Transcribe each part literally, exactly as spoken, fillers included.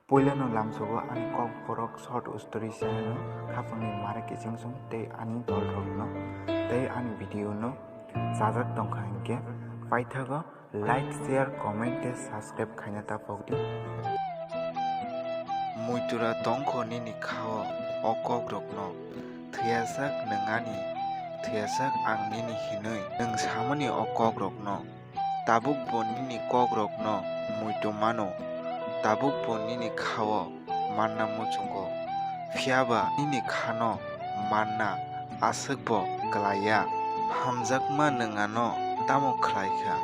Puilano lamsogo ani Kokborok short story channel no khapangni mare kiching song tei ani dolrokno tei ani video no chajak tongkha hinkhe paithago like, share, comment tei subscribe khaina ta pokdi. Muitura tongkho nini khao o kokrokno, thwiyasak nwng ani, thwiyasak ang nini hinwi nwng samani o kokrokno. Tabukbo nini kokrokno muitu mano, tabukbo nini khao manna muchungo, phiyaba nini khano manna aswkbo klai ya. Hamjakma nwng ano tamo khlai kha?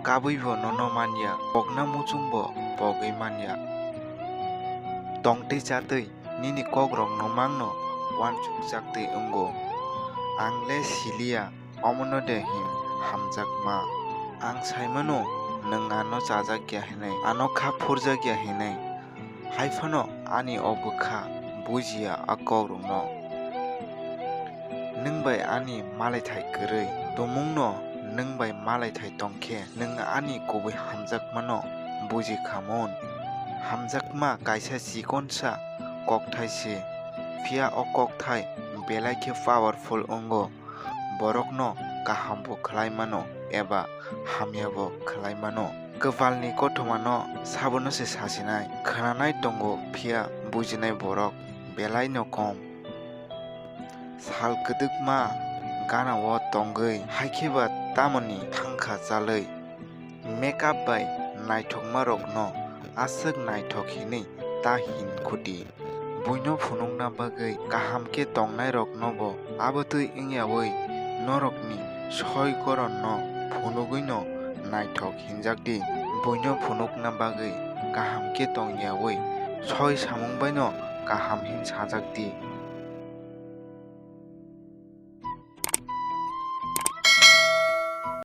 Kabwibo nono man ya, pokna muchungbo pogwi man ya. Tongtwi chatwi nini kokrokno mangno uansukchaktwi wngo. Ang le siliya, omono de hin hamjakma? Ang saimano, nwng ano chajak ya hinwi, ano kha phurjak ya hinwi. Hai phano ani o bwkha bujiya a kokrokno. Nwng bai ani malaithai kwrwi, tumungno nwng bai malaithai tong khe nwng ani kubui hamjakmano buji kha mun. Hamjakma kaisa chikonsa kokthai se, phiya o kokthai belai khe powerful wngo. Borokno kaham bo khlai mano eba hamya bo khlai mano. Kwpalni kothomano sabono se sasinai. Khwnanai tongo phiya bujinai borok belaino kom. Sal kwdwkma ganao tongwi, hai khe ba tamoni thangkha chalwi. Makeup bai naithokmarokno aswk naithok hinwi ta hin khuti. Buino phunukna bagwi kaham khe tongnairoknobo abotwi wngyawi norokni soi goronno phunugwino naithok hinjakdi. Buino phunukna bagwi kaham khe tongyawi soi samung baino kaham hin sajakdi.